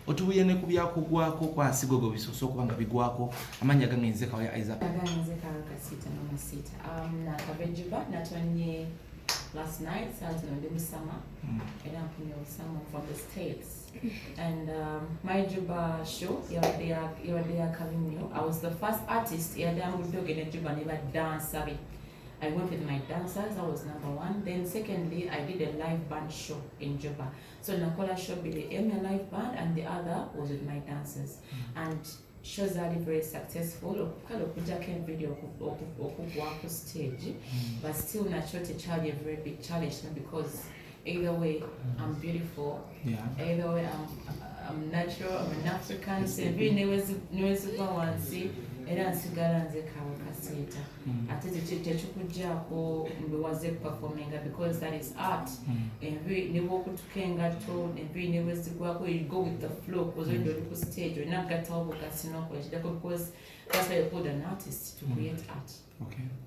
Otubuye ne ku byakugwako kwa sigogo bisoose okuba nga bigwako. Amannya gange nze Kawaya Isaac. Aganze Kawaya Mamasita. Nakava e Juba, natonye last night, saa zino ndi Musama era mfunye obusama from the States and my Juba show yabadde yakabi nnyo. I was the first artist eyadambudde ogenda e Juba ne badansa be. I went with my dancers, that was number one. Then secondly, I did a live band show in Juba. So nakola show bbiri, emu ya live band and the other was with my dancers. And shows are very successful. Kale okujjako enviiri okugwa ku stage, but still nakyo tekyali a very big challenge to me because either way, I'm beautiful. Either way, I'm natural, I'm an African. So enviiri newezigwa wansi era nsigala nze Karole Kasita. Ate tekikugyako mbiwaze performinga because that is art. Enviiri ne bw'okutuka engatto, enviiri ne bwezigwako, you go with the flow because olidde oli ku stage olina kugattawo bugasi n'okola kiddako because that's why you called an artist, to create art.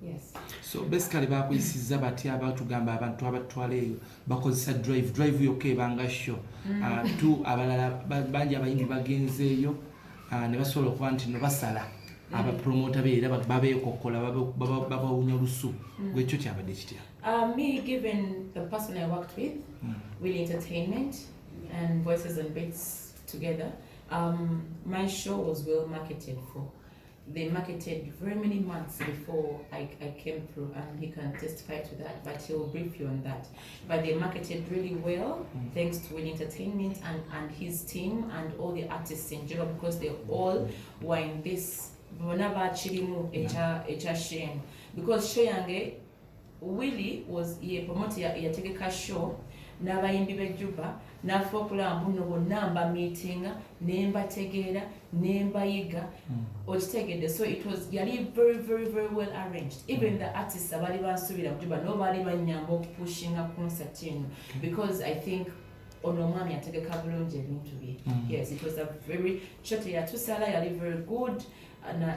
Yes. So basically bakuyisizza batya? Batugamba abantu abatwala eyo bakozesa drive, drive yokka ebanga show. Tu abalala bangi abayimbi bagenzeeyo ne basobola okuba nti no basala abapromota be era babeekokkola babawunya lusu. Gwekyo kyabadde kitya? Me, given the person I worked with, Willie Entertainment and Voices and Beats together, my show was well marketed for. They marketed very many months before I came through, and he can testify to that, but he'll brief you on that. But they marketed really well, thanks to Willie Entertainment and his team and all the artists in Juba because they all were in this bonna bakirimu ekya shame because show yange, Willie was ye promoter yategeka show n'abayimbi b'e Juba n'afa okulaba mbuno bonna mbamiitinga ne mbategeera ne mbayiga, okitegedde? So it was yali very, very, very well arranged. Even the artists abaali bansuubira mu Juba nabo baali bannyamba okupushinga concert eno because I think ono omwami ategeka bulungi ebintu bye. Yes, it was a very show teyatusala, yali very good na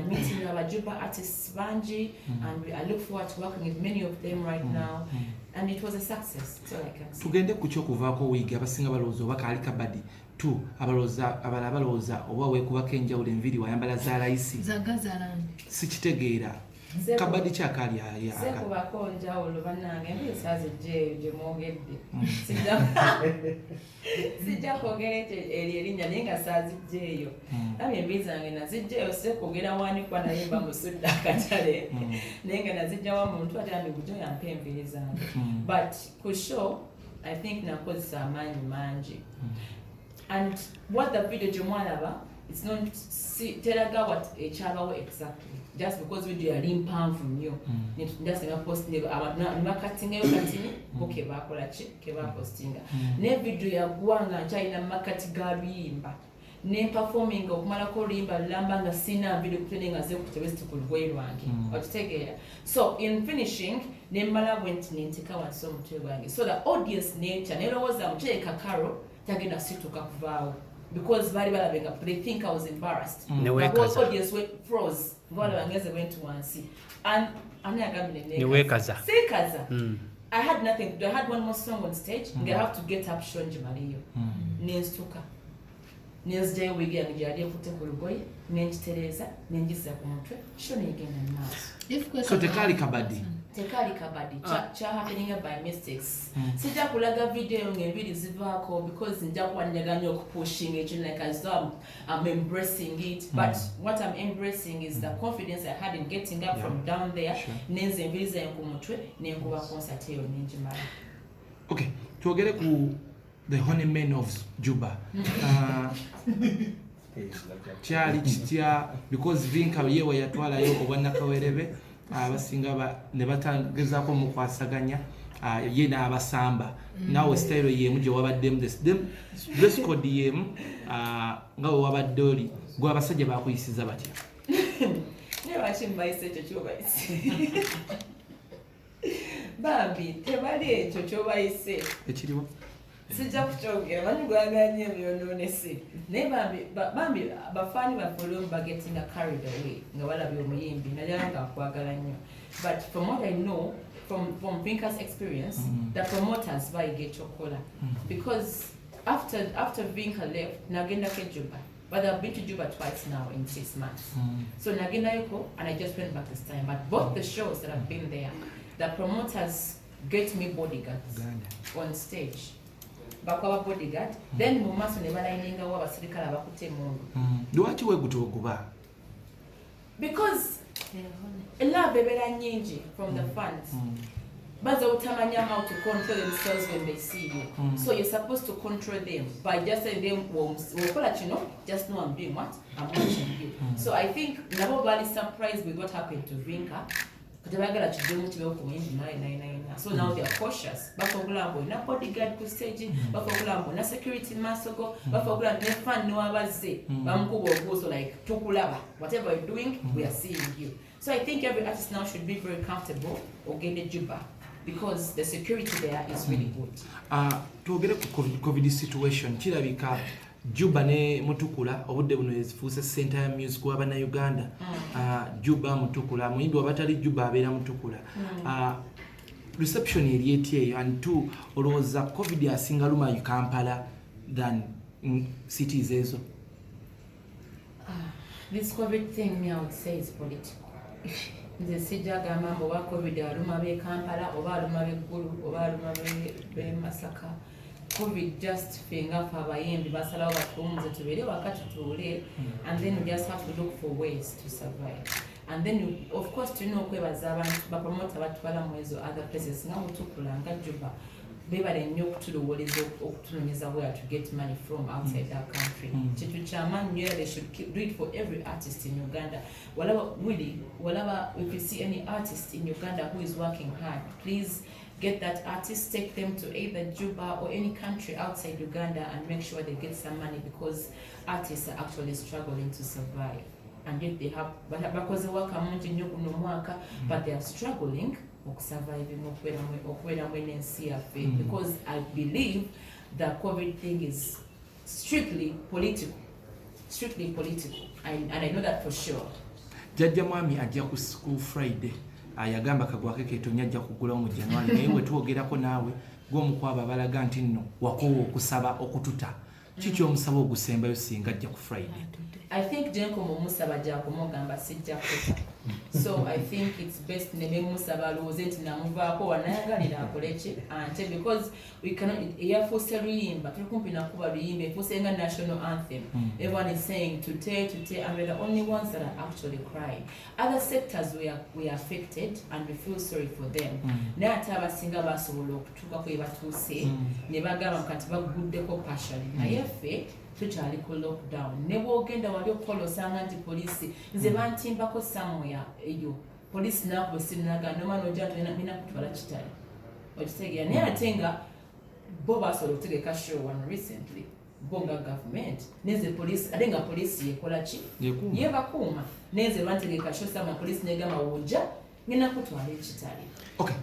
meeting abajuba artists bangi and I look forward to working with many of them right now and it was a success. That's all I can say. Tugende ku kyokuvaako wiigi. Abasinga balowooza oba kaali kabadi tu abalowooza abalala balowooza oba weekubako enjawulo enviiri wayambala za layisi. Zagazalani. Sikitegeera. Kabadi kyakaali? Seekubako njawulo bannange, enviiri saazijja eyo gye mwogedde. Sijja kwogera ekyo eryo erinnya naye nga saazijja eyo. Labye enviiri zange nazijja eyo sekwogera wanikwa naye mba musudde akatale naye nga nazijja wa muntu ate ambi bujo yampa enviiri zange. But ku show I think nakozesa amaanyi mangi and what the video gye mwalaba, it's not si, teraga what ekyabawo exactly just because video yali mpanvu nnyo. Ndasenga post ne abantu ne bakatingayo katini bo ke bakola ki ke bapostinga ne video yaggwa nga nkyalina mu makati ga luyimba ne performing okumalako oluyimba lulamba nga sina video kutene nga nze kutebesiti ku lugoye lwange, okitegeera? So in finishing nemmala bwe nti nenteka wansi omutwe gwange so the audience netya nerowooza mukyereka Caro tagenda situka kuvaawo because baali balabe nga they think I was embarrassed. Ne The whole weekaza. audience went froze nga balaba ngeze bwe nti wansi and ani agambye Ne weekaza. Seekaza. I had nothing to do. I had one more song on stage nga I have to get up show ngimaleyo. Nensituka nenzigyayo wiigi yange gyeyali ekutte ku lugoye nenkitereeza nengizza ku mutwe show negenda mu maaso. So tekaali kabadi? Tekaali kabadi. Kyahappeninga by mistakes. Sijja kulaga video ng'enviiri zivaako because nja kuba njagala okupushinga ekyo like as though I'm embracing it, but what I'm embracing is the confidence I had in getting up from down there. Nenza enviiri zange ku mutwe nenkuba concert eyo nengimala. Okay, twogere ku the honeymen of Juba. Kyali kitya? Because Vinka yewe yatwalayo obwannakawerebe abasinga ne batagezaako mukwasaganya, ye n'abasamba. Naawe style yemu gye wabaddemu, the dress code yemu, nga we wabadde oli gwe abasajja bakuyisiza batya? Naye lwaki mubayise ekyo kyobayise? Bambi tebali ekyo kyobayise. Ekiriwo? Sijja kukyogera manyi gwagala nnyo ebyonoonese naye bambi bambi bafaani baffe olumu bagetinga carried away nga balabye omuyimbi naddala nga akwagala nnyo. But from what I know from Vinka's experience, the promoters bayiga ekyokukola because After Vinka left, nagendako e Juba. But I've been to Juba twice now in 6 months. So nagendayoko and I just went back this time. But both the shows that I've been there, the promoters get me bodyguards Uganda. On stage. Bakuwa bodyguard, then mu maaso ne balayiningawo abasirikale abakutte emmundu. Lwaki weguti oguba? Because love ebeera nnyingi from the fans. Baza obutamanya how to control themselves when they see you. So you're supposed to control them by just saying them, "Wokola kino, just know I'm doing what? I'm watching you." So I think nabo bali surprised with what happened to Vinka. Tebagala kiddemu kibeho ku muyimbi naye naye naye naye. So now they are cautious. Bafa okulaba mbu olina bodyguard ku stage, bafa okulaba mbu olina security mu maaso go, bafa okulaba nti ne fan newabazze bamukuba obuuso, like, tukulaba, whatever you're doing, we are seeing you. So I think every artist now should be very comfortable ogende Juba because the security there is really good. Twogere ku COVID situation. Kirabika Juba ne Mutukula obudde buno ezifuuse center ya music w'abannayuganda. Juba, Mutukula, muyimbi wabatali Juba abeera Mutukula. Reception eri etya eyo? And two, olowooza COVID asinga luma Kampala than cities ezo? This COVID thing, me, I would say is political. Nze sijja gamba mbu oba COVID aluma b'e Kampala oba aluma b'e Ggulu oba aluma b'e Masaka. COVID just ffe nga ffe abayimbi basalawo batuwumuze, tubeere waka, tutuule, and then we just have to look for ways to survive. And then of course tulina okwebaza abantu bapromota batwala mu ezo other places nga Mutukula, nga Juba. Beebale nnyo okutulowooleza, okutunoonyeza where to get money from outside our country. Kintu kyamaanyi nnyo era they should do it for every artist in Uganda. Walaba really, walaba, if you see any artist in Uganda who is working hard, please get that artist, take them to either Juba or any country outside Uganda and make sure they get some money, because artists are actually struggling to survive. And yet they have bakoze waka mungi nnyo guno omwaka, but they are struggling okusurviving, okubeeramu n'ensi yaffe, because I believe the COVID thing is strictly political, strictly political. And I know that for sure. Jjajja mwami ajja ku Friday. Yagamba kagwake ketonya, ajja kugulawo mu January, naye wetwogerako naawe gw'omukwabo abalaga nti nno wakoowa okusaba okututa. Kiki omusaba ogusembayo singa ajja ku Friday? I think gyenkoma omusaba gyakumugamba sijja kuta, so I think it's best nememusaba alowooze nti namuvaako wanayagalira akole ki ante, because we cannot, eyafuuse luyimba, tuli kumpi nakuba luyimba, efuuse nga national anthem. Everyone is saying tute tute and we're the only ones that are actually crying. Other sectors we are affected and we feel sorry for them, naye ate abasinga basobola okutuuka kwe batuuse ne bagamba kati baguddeko partially, naye ffe tukyali ku lockdown. Ne bwogenda wali okukola osanga nti poliisi, nze bantimbako somewhere eyo, poliisi nakuba sinaga noma nojja nti nina kutwala kitali, okitegeera? Naye ate nga bo basobola okutegeka show wano recently, bo nga government, neze poliisi, ate nga poliisi yekola ki? Yekuuma. Yebakuuma. Nenze bantegeka show somewhere, poliisi negamba wojja ngenda kutwala ekitali. Okay,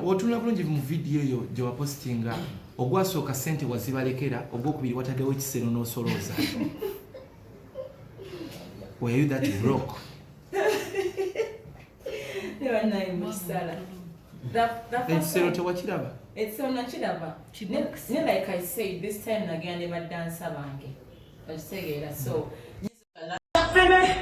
wotunula bulungi mu vidiyo eyo gye wapositinga, ogwasooka sente wazibalekera, ogwokubiri wataddewo ekisero n'osolooza. Were you that broke? Ne bannaye mukisala. The first Ekisero time- tewakiraba? Ekisero nakiraba. Ne like I said, this time nagenda ne badansa bange, okitegeera? So Baby.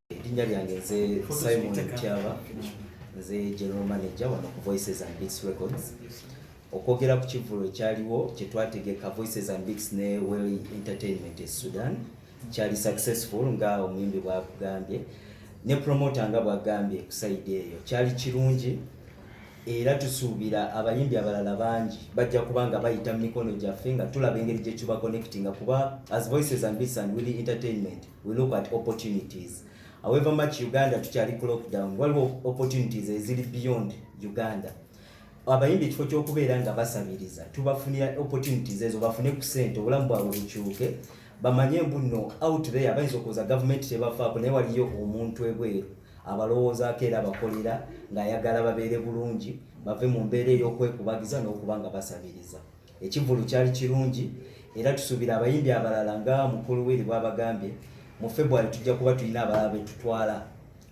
Erinnya lyange nze Simon Mutyaba, nze general manager wano ku Voices and Beats Records. Okwogera ku kivvulo ekyaliwo kyetwategeka Voices and Beats ne Well Entertainment e Sudan, kyali successful nga omuyimbi bwakugambye ne promoter nga bwagambye. Ku side eyo kyali kirungi, era tusuubira abayimbi abalala bangi bajja kuba nga bayita mu mikono gyaffe nga tulaba engeri gye tuba connectinga, kuba as Voices and Beats and Willy Entertainment, we look at opportunities. However much Uganda tukyali ku lockdown, waliwo opportunities eziri beyond Uganda. Abayimbi ekifo ky'okubeera nga basabiriza, tubafunira opportunities ezo bafune ku ssente, obulamu bwabwe bukyuke, bamanye mbu nno out there bayinza okuwoza gavumenti tebafaako, naye waliyo omuntu ebweru abalowoozaako era abakolera ng'ayagala babeere bulungi, bave mu mbeera ey'okwekubagiza n'okuba nga basabiriza. Ekivvulu kyali kirungi era tusuubira abayimbi abalala nga mukulu Willy bw'abagambye, mu February tujja kuba tulina abalala betutwala,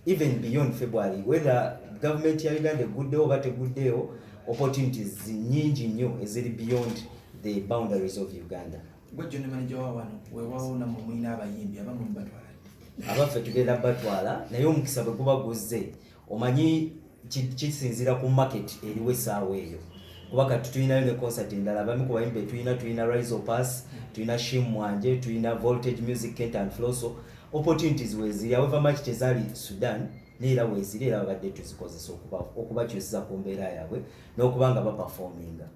even beyond February, whether gavumenti ya Uganda eguddewo oba teguddewo, opportunities nyingi nnyo eziri beyond the boundaries of Uganda. Gwe general manager wa wano, weewaawo nammwe mulina abayimbi abamu mubatwala ddi? Abaffe tugenda batwala, naye omukisa bwe guba guzze, omanyi kisinziira ku market eriwo essaawa eyo, kuba kati tulinayo ne concert endala. Abamu ku bayimbi tulina, tulina Rizopas, tulina Shim Mwanje, tulina Voltage Music, Kent and Floso. Opportunities weziri, however much tezaali Sudan, neera weziri era babadde tuzikozesa okubakyusiza ku mbeera yaabwe n'okuba nga baperforminga.